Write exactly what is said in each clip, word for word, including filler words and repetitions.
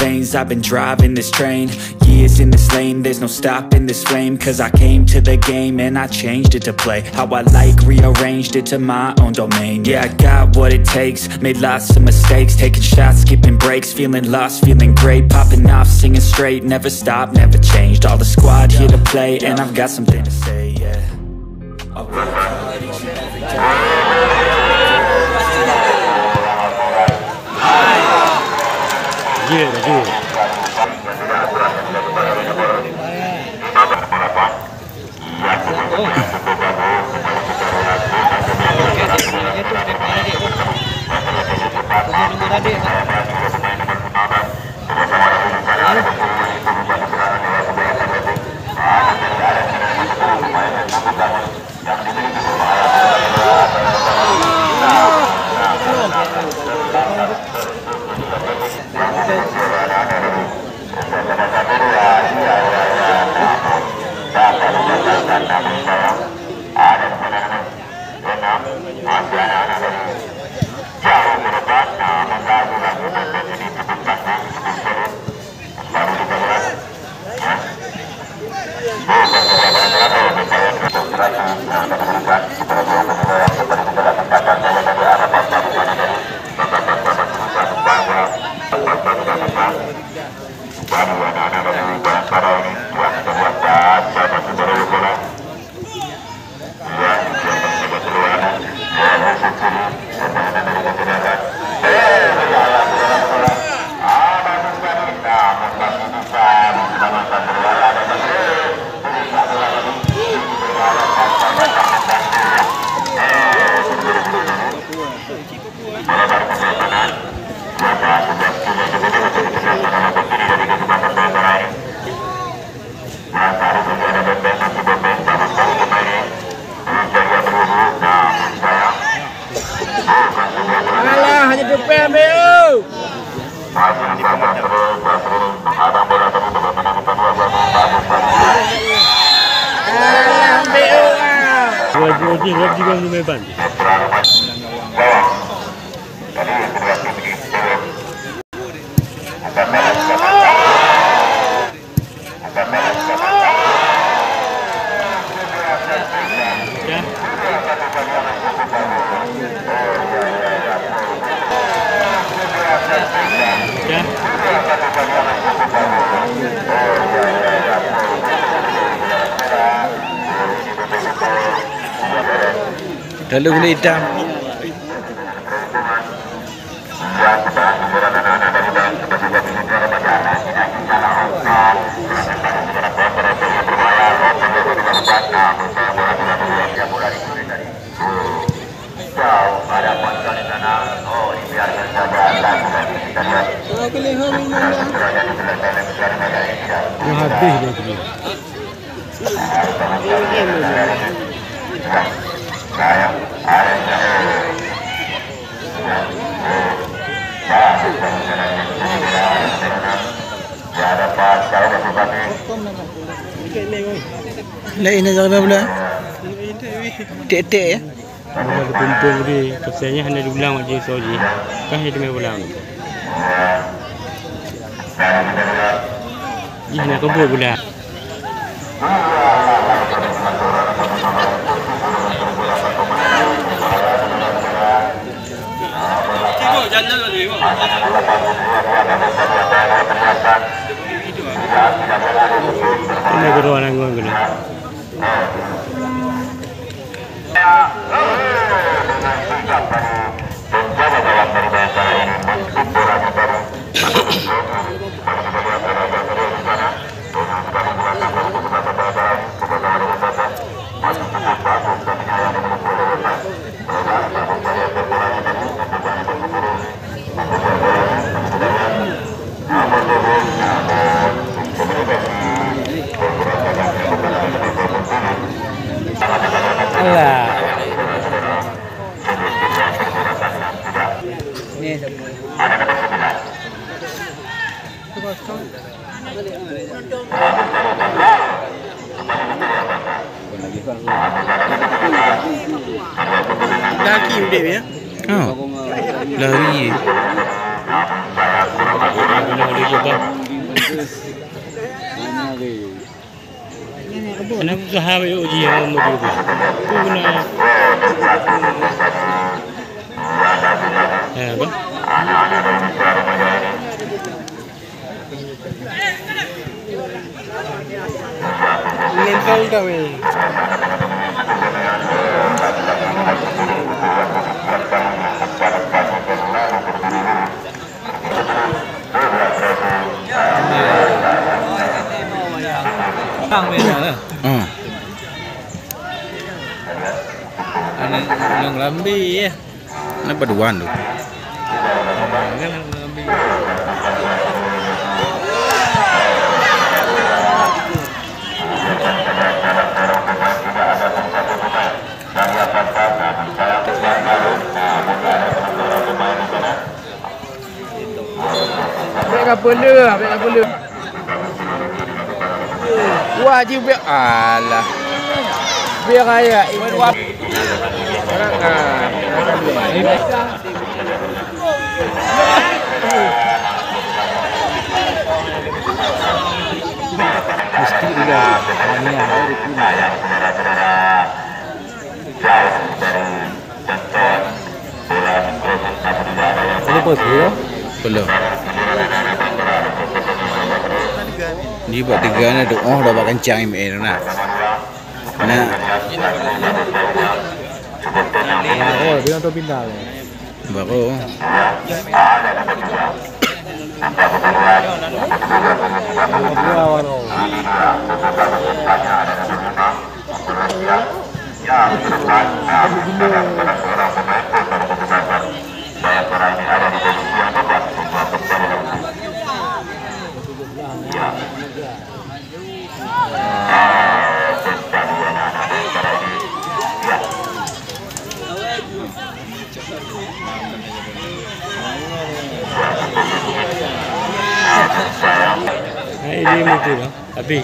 lanes, I've been driving this train. Years in this lane, there's no stopping this flame. 'Cause I came to the game and I changed it to play how I like, rearranged it to my own domain. Yeah, I got what it takes, made lots of mistakes, taking shots, skipping breaks, feeling lost, feeling great, popping off, singing straight, never stop, never changed. All the squad here to play, and I've got something to say, yeah. Alright. Alah, hanya dupek, ambil. Alah, ambil, ah. Dua, dua, dua, dua, dua, dua, dua, dua. Lalu gula hitam. Habis dia tu. Lain dah, dah, dah. Tek-tek, ya. Bila geutumpông di kapsai nyan hana diulang bak jisoe jih. Kan hana teumé ulang. Jih hana keubuet gula. Ini guru anak gua guna. Alah. Ni. Lagi udep ya. Oh. Lari. Coba. Kenapa usaha bayu uji yang mau diubah? Itu kena. Ya, apa? Nonton kami. Tang beda lah. Hmm. Aneuk, aneuk lambi, ya. Kenapa dua tu? Bèk ka peuleueh, bèk ka peuleueh. Wah, jih bèk. Alah. Bèk raya. Wah. Mesti udah. Mania, hari ini. Jauh dari Belum pasti, ya? Belum. Ni buat tiga ni tu. Oh, dah buat kencang ni, eh, tu nak. Nak. Oh, bilang tu pindah. Baru. Baru awal. Nah, ini mutu lah. Habis.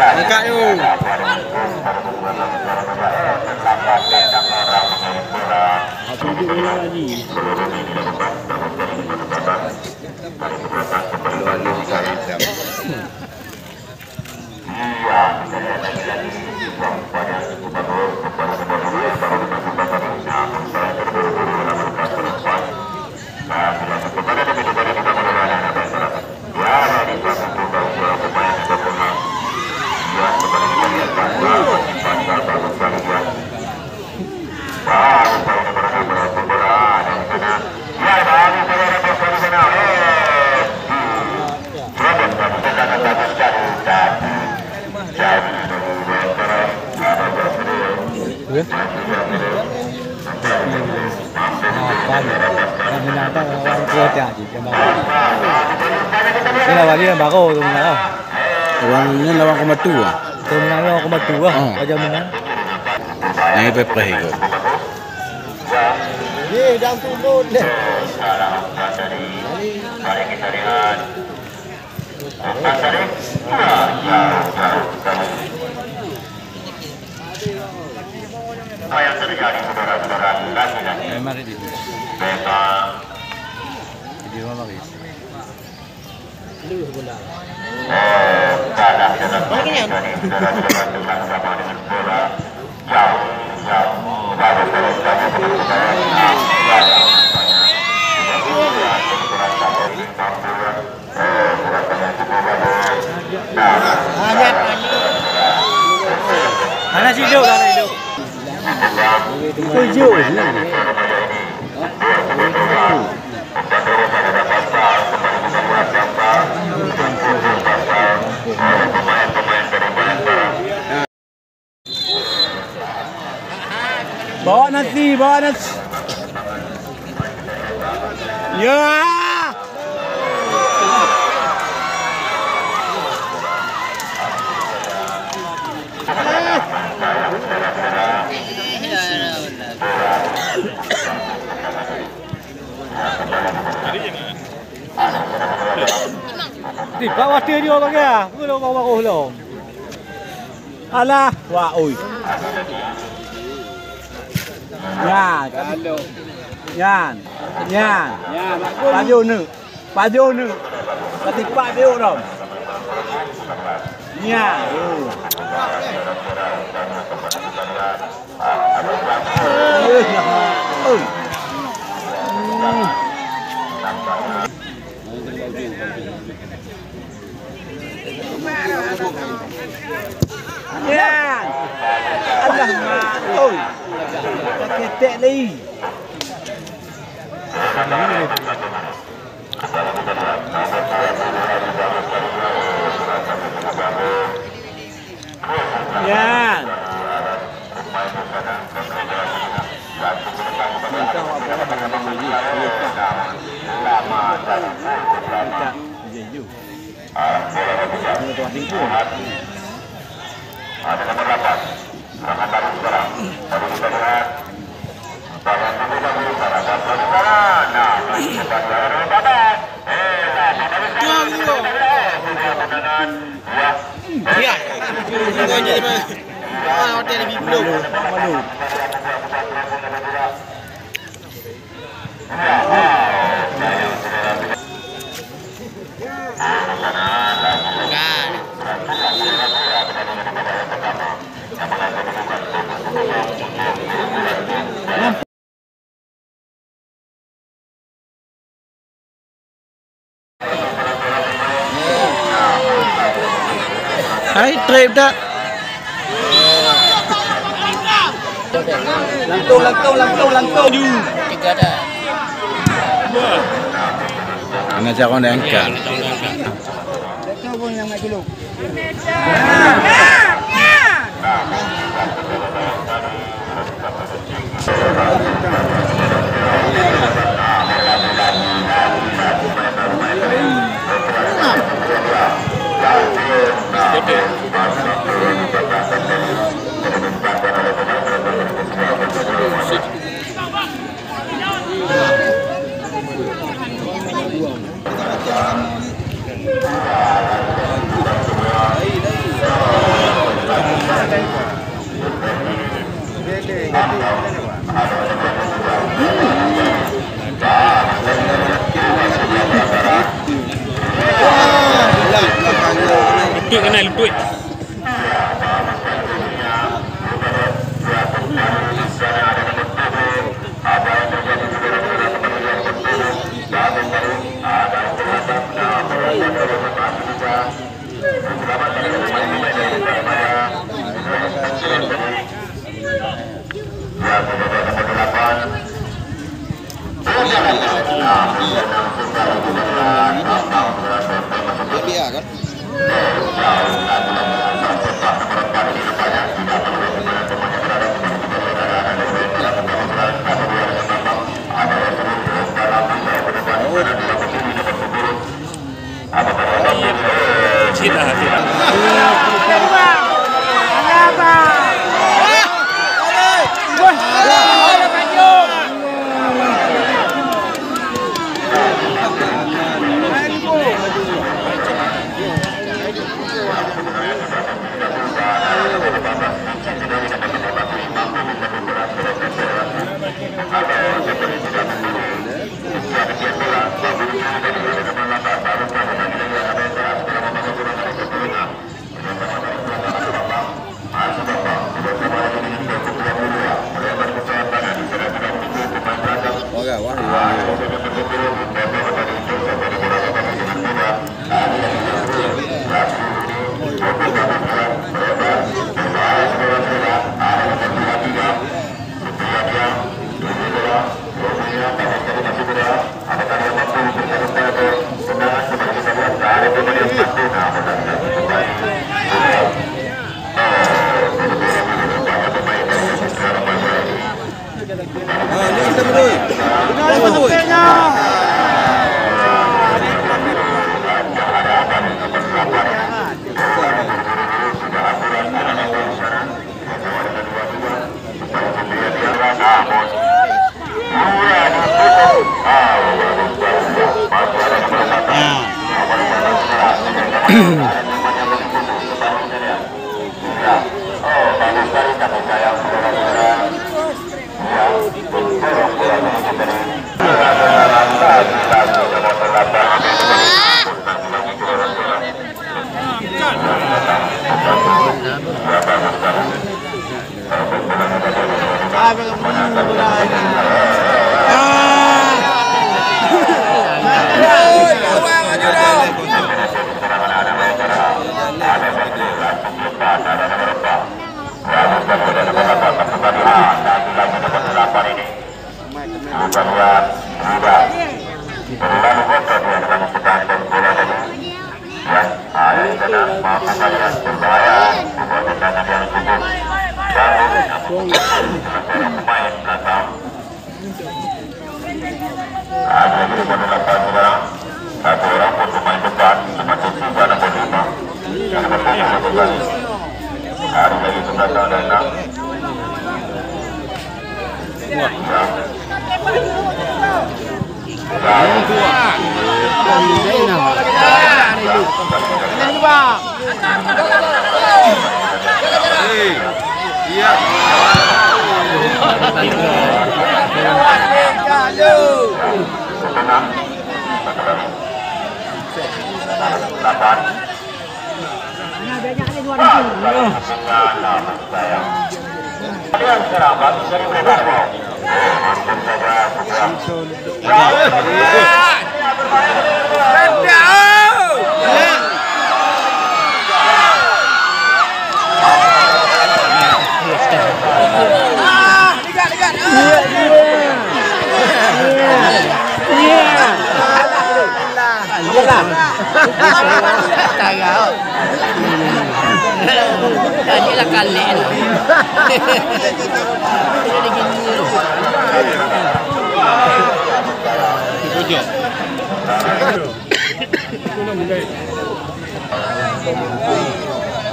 Angkat tu. Ya. Apa ni? Yang binatang orang tua tiap hari. Ni lawan dia baru tu menang. Orang ni lawan koma dua. Tu menang lawan koma dua. Oh. Aja menang. Ni pepeh ikut. Ye, dah turun deh. Mari kita lihat. Apa yang terjadi, saudara-saudara, lagi-lagi. Memang itu. Memang. Jadi, memang itu. Eh, kalah dalam pertandingan, saudara-saudara, dengan bola. Jauh, jauh. Baru terus saja, saudara-saudara. Hana sidok, hana sidok. Tujuh. Bawa nasi, bawa nasi. Ya. Di bawah dia, dia bagai. Belum bawa roh lom. Alah, wah, oi. Nyan, nyan, nyan. Pajoh neuk, pajoh neuk. Katipak biôk dong. Nyan. Oh. Ya. Allah, mak. Oi. Ketek lagi. Nyan. Ya. Hotel di Biblo. Hai, trip tak? Langsung, langsung, langsung, langsung. Kena cara orang dah angkat. Lutut kena lutut.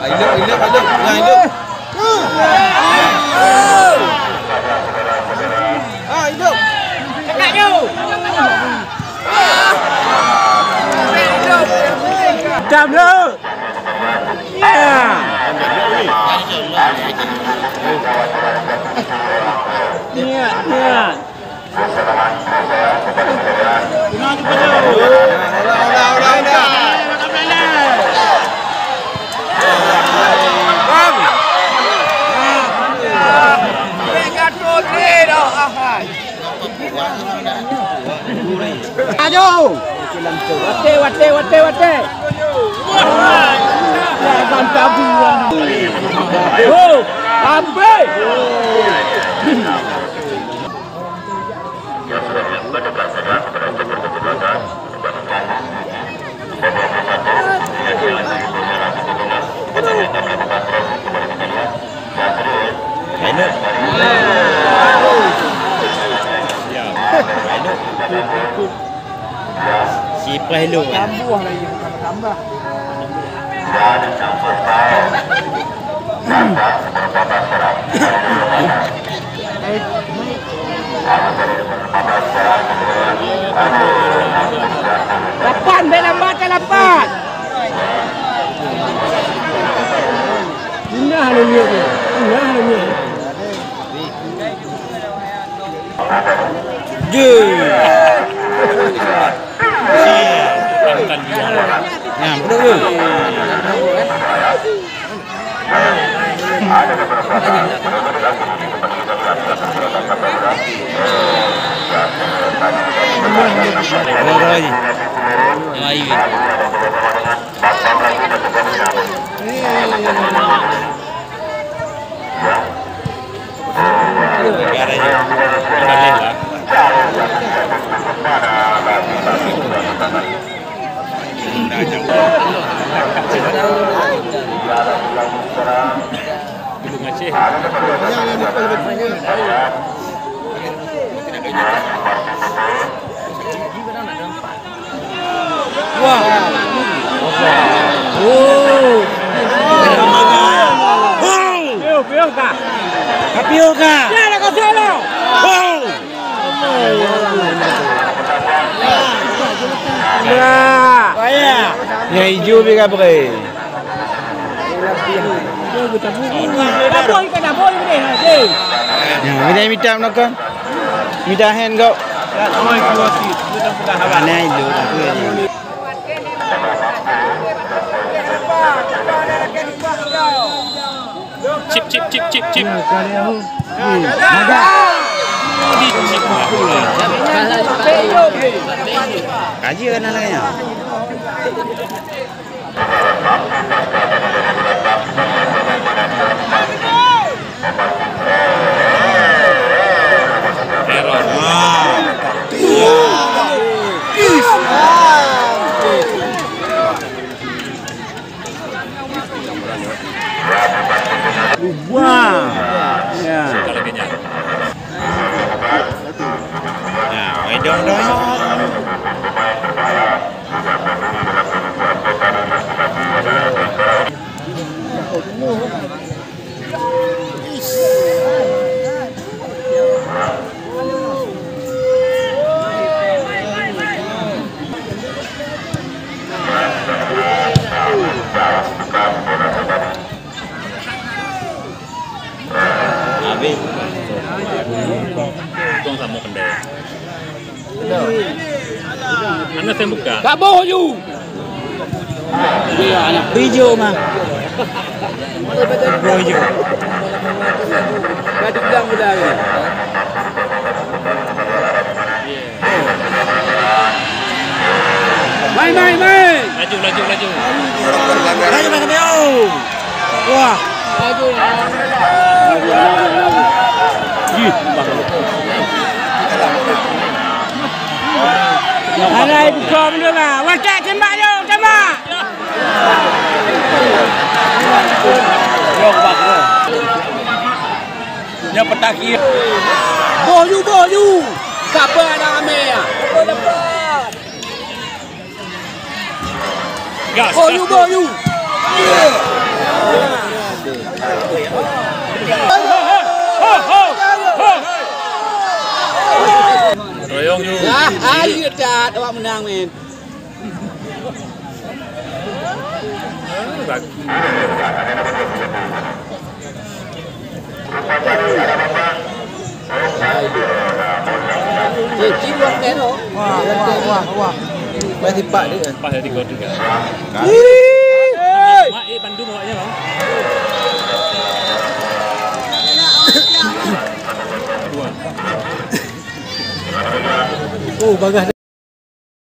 Hidup, hidup, hidup. Nah, hidup. Ah, hidup. Cam lu. Ya. Niat, niat. Ayo. Watèe, watèe, watèe, watèe. Bantah buang. Oh, ambil. Sipreh lu. Tambah lagi, tambah. Lapan, bèk lambat, lapan. Indah lé nyoe, indah lé nyoe. Jeuh. Nah, betul tu. Oi. Oi. Wah. Oh. Piôh, piôh ka. Ka piôh ka. Ya, dah kasih lo. Oh. Ya. Nyang ijo pi ka bri. Nah, bila mita meunoe kan? Mita hand kau. Aneh lu, tapi. Cip, cip, cip, cip. Di cip. Kaji kan anaknya. Error. Wah. Ya. Suka lagi nya. Nah, wedong dong. Habis. Untung sama kendai. Mana saya buka? Kak Boh ju. Iya, anak. Bijou mah. Bijou. Tadi bilang udah ni. Mai, mai, mai. Laju, laju, laju. Laju, laju, laju. Wah. Laju. Ih, bah. Alah, ibu kau benda mah. Wah, tak tembak dia, tembak. Nyoe peutakir. Boh ju, boh ju. Sabar dah ramai ya. Gas, boh ju, gas. Boh ju. Royong ju. Ya, ayo dah awak menang, men. Wah, wah, wah, wah. Pas tipak dia. Pas dari gol juga. Mak, eh, bandum awaknya, bang. Dua. Oh, bagas.